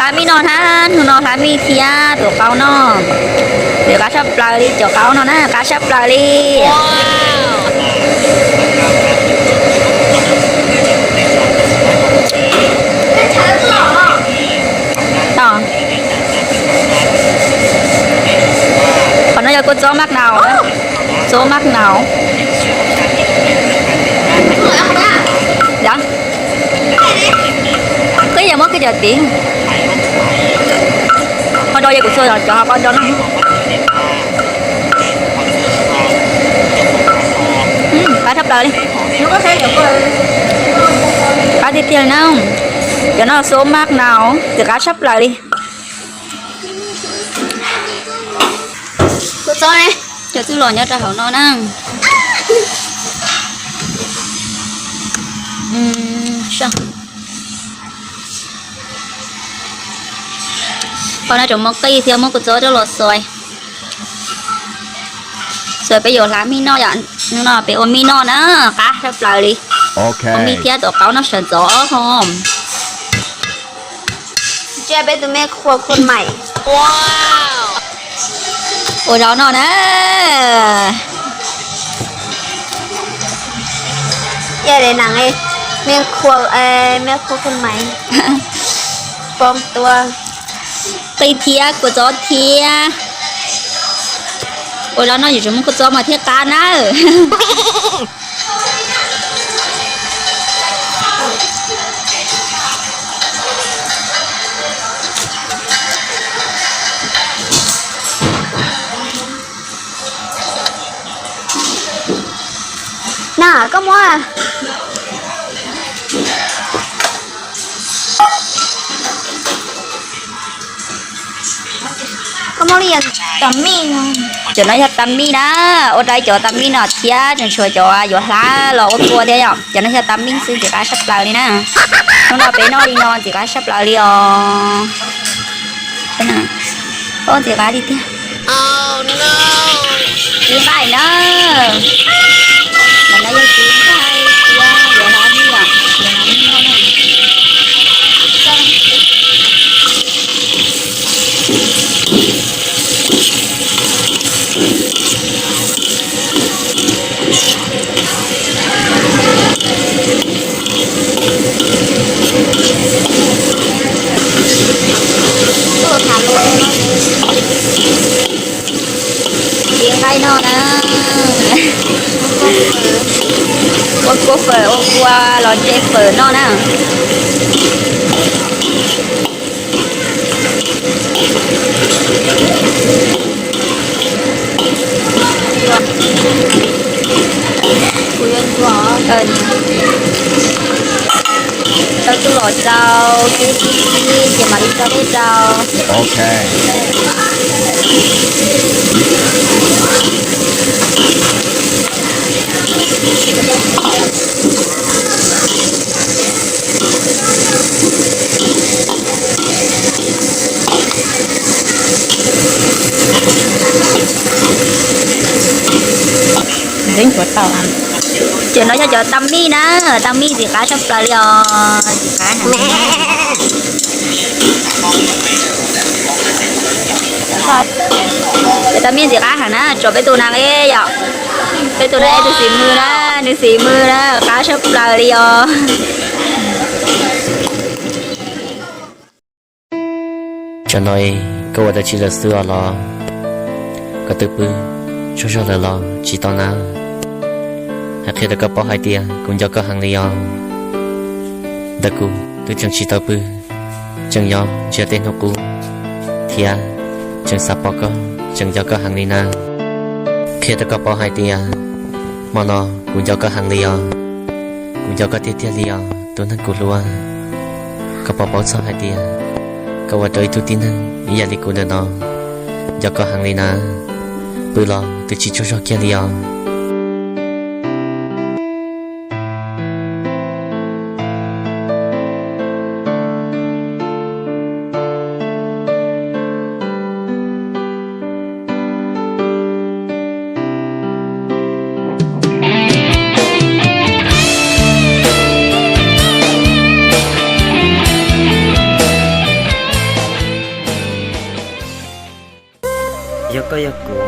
Hlab mij no na, hnub no hlab mij thiab tuav qaub noj. Nws qab tshaj plaws li, cov qaub no na qab tshaj plaws li. Qhov no yog kua txob maj nau, txob maj nau. Koj yog muab koj cov tid. Qhov do yog kuv txua cov qhov do no. Qab tshaj plaws li. Qab tiag tiag li na. Cov no txob maj nau, txiv qab tshaj plaws li. Kua txob ne, cov txuj lom nyob rau hauv no na. Qhov no tseem muaj qij thiab, muab kua txob coj los xoi. Xoi peb yuav hlab mij noj yom, hnub no peb ua mij noj na, qab tshaj plaws li. Ua mij thiab tuav qaub noj sawv ntxov ho. Ntsia peb tus me khua khua mais. Ua zaub noj na. Yog de nas, me khua, me khua khua mais. Poob tua. Qij thiab kua txob thiab. Ua zaub noj yuav tsum muaj kua txob mas thiaj qab na. Na, koj muab. Koj muab li tas mij. Cov no yog tas mij na, ua rau cov tas mij no thiab tseem tshuav cov yuav hlab los ua kua thiab yom. Cov no yog tas mij xwb, ntxim qab tshaj plaws li na. Hnub no peb noj li no ntxim qab tshaj plaws li os. Ntxim qab tiag tiag. Txiv nqaij na. Mas no yog txiv nqaij tiag, yuav hlab mij os, yuav hlab mij noj na. Txiv nqaij noj na. Ua kua fawm, ua kua los ntse fawm noj na. Tau tus los rau, kib kib kib, ces mam li rau peb rau. Cov no yog cov tas mij na, tas mij ntxim qab tshaj plaws li os. Cov tas mij ntxim qab heev na, tso peb tus nas li yom. Peb tus nas tus xim mws na, nws xim mws na, qab tshaj plaws li os. Tsam no koj ua dab tsi lawm xwb os los? Koj twb pw tsaug zog lawm los tsis tau na? Hais qhia rau koj paub hais tias kuv nco koj heev li os. Ntawm kuv twb tseem tsis tau pw, tseem nyob ntsia tej hnub qub, thiab tseem xav pom koj, tseem nco koj heev li na. Qhia rau koj paub hais tias hmo no kuv nco koj heev li os. Kuv nco koj tiag tiag li os tus neeg kuv hlub. Koj puas paub txog hais tias koj ua rau ib tug tib neeg ib yam li kuv ntawm no nco koj heev li na? Pw los twb tsis tsaug zog kiag li os. Koj yog kuv,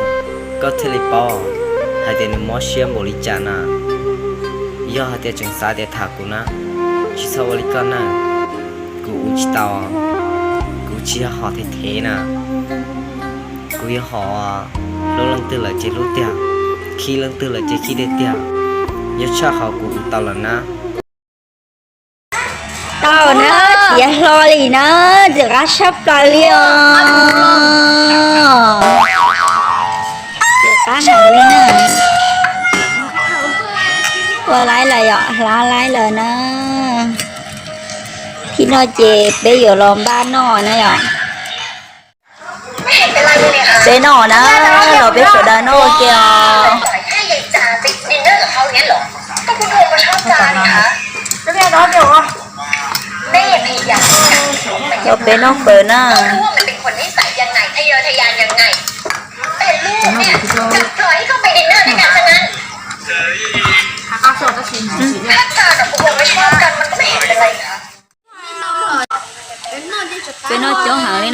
koj thiaj li paub hais tias nws mob siab npaum li cas na. Yog hais tias tseem xav tias tham kuv na, tsis txhob ua li koj na. Kuv ua tsis tau, kuv tsis yog hom thev thev na. Kuv yog hom hlub leej twg lawm ces hlub tiag, khib leej twg lawm ces khib tiag tiag. Yog tshaj qhov kuv ua tau lawm na. Tau na, tiav hlo li na, txiv qab sab plaws li os. Txiv qab heev li na. Ua laib lawm yom, hlav laib lawm na. Thib no ces peb yuav los npaj noj na yom. Peb noj na, los peb sawv daws noj ua ke os. Los peb noj fawm na. Peb noj coob heev li na.